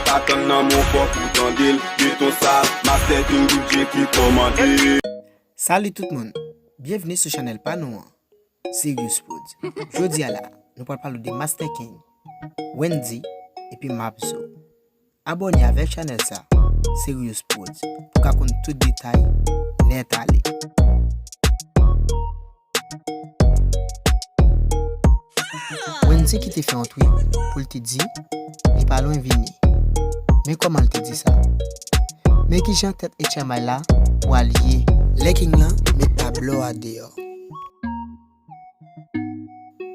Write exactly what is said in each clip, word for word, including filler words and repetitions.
Atann nan mon fòk ou tande l. Beton sa, Master King D J ki kòmande. Salut tout moun, byenvni sou chanèl pa nou an, Serious Prodz. Jodi a la, nou pral pale de Master King, Wendy, epi Mapzo. Abòne avèk chanèl sa, Serious Prodz, pou ka konn tout detay nèt ale. Wendy ki te fè yon tweet pou l te di li pa lwen vini. Men kòman l te di sa? Men kijan tèt H M I la pral ye lè King lan met tablo a deyò.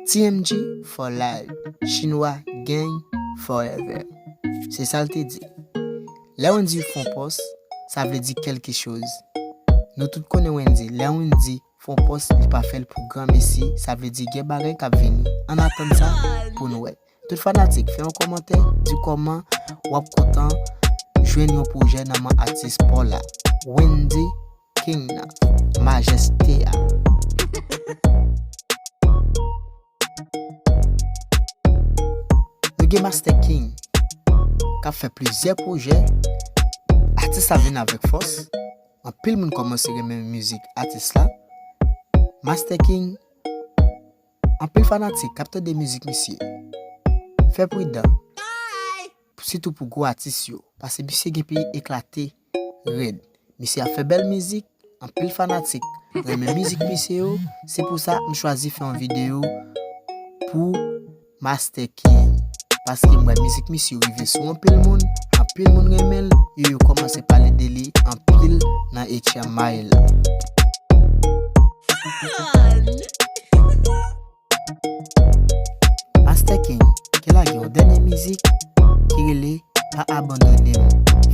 T M G for life, Chinwa gang forever. Se sa l te di. Lè Wendy fè yon pòs, sa vle di kèlke choz. Nou tout konnen Wendy, lè Wendy fè yon pòs, li pa fè l pou granmesi, sa vle di gen bagay k ap vini. Ann atann sa pou n wè. Tout fanatik, fè yon kòmantè, di kòman w ap kontan jwenn yon pwojè nan men atis pa w la. Wendy King nan, majeste a. Nou gen Master King k ap fè plizyè pwojè. Atis la vin avèk fòs. Anpil moun kòmanse renmen mizik atis la. Master King, anpil fanatik k ap tande mizik misye. Fè pridan. Sitou pou gwo atis yo. Paske misye gen peyi eklate rèd. Misye ap fè bèl mizik, anpil fanatik renmen mizik misye yo, se pou sa m chwazi fè yon videyo pou Master King. Paske m wè mizik misye yo rive sou anpil moun, anpil moun renmen l, e yo kòmanse pale de li anpil nan H M I la. Master King te lage yon dènye mizik ki rele Pa Abandone M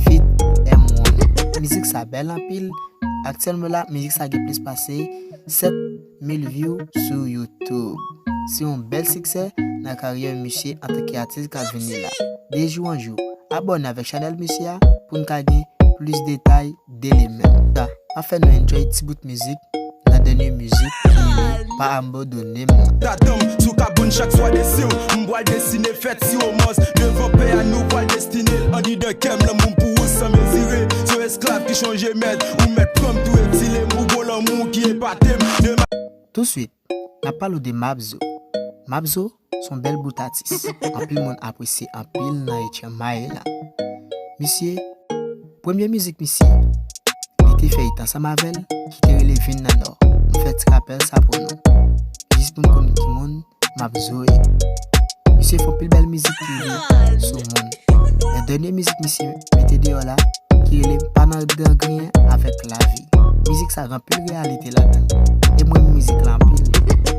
feat M one. Mizik sa bèl anpil. Aktyèlman la, mizik sa gen plis pase sèt mil view sou YouTube. Se yon bèl siksè nan karyè misye antanke atis k ap vini la. De jou an jou, abòne avèk chanèl misye a pou n ka gen plis detay de li menm. Pa fè nou enjoy ti bout mizik nan dènye mizik ki rele Pa Abandone M nan. Tatanm sou kabann chak swa de siw, m pral desine fèt si romans devan pè a nou pral destine l. Andidan kè m lanmou m pou ou san mezire. Se yon esklav ki chonje mèt, ou mèt pran m tou etile m, ou gon lanmou ki epate m. De ma. Touswit, n ap pale w de Mapzo. Mapzo se yon bèl bout atis. Anpil moun apresye anpil nan H M I la. Misye, premye mizik misye, li te fè it ansanm avè l, ki te rele Vin nan Nò. M fè ti rapèl sa pou nou. Jis pou n konn ki moun Mapzo ye. Misye fè anpil bèl mizik ki rive sou moun. Men dènye mizik misye mete deyò la, ki rele Pa nan dan griyen avèk lavi. Mizik sa gen anpil reyalite ladan l. E m renmen mizik la anpil.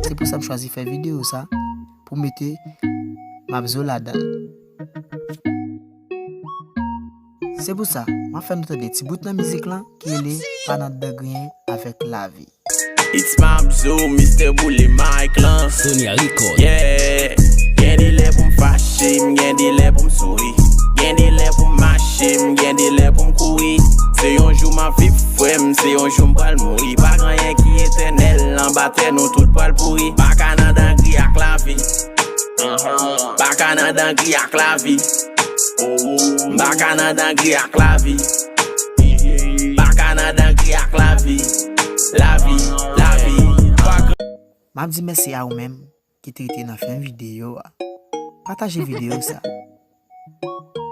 Se pou sa m chwazi fè videyo sa pou mete Mapzo ladan l. Se pou sa, m ap fè nou tande ti bout nan mizik lan ki rele Pa nan dan griyen avèk lavi. It's Mapzo, Mister Boule Mike lan. Sonia Record. Yeah. Gen de lè pou m fache, m gen de lè pou m souri. Gen de lè pou m mache, m gen de lè pou m kouri. Se yon jou m ap viv, frè m, se yon jou m pral mouri. Pa gen anyen ki etènèl, anba tè nou tout pral pouri. Baka nan dan gri ak lavi. Baka nan dan gri ak lavi. Baka nan dan gri ak lavi. Baka nan dan gri ak lavi. Lavi, lavi. M ap di mèsi a ou menm ki te rete nan fen videyo a. Pataje videyo sa.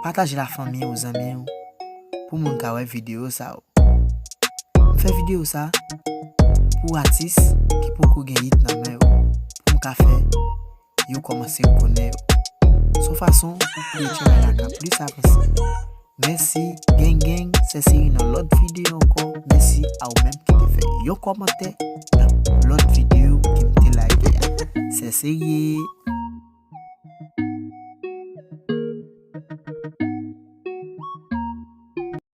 Pataje l a fanmi w, zanmi w, pou moun ka wè videyo sa yo. M fè videyo sa pou atis ki poko gen hit nan men yo, pou m ka fè yo kòmanse konnen yo. Se yon fason pou H M I la ka plis avanse. Mèsi, gang gang, sè seri nan lòt videyo ankò. Mèsi a ou menm ki te fè yon kòmantè nan lòt videyo ke m te lage a. Sè seri.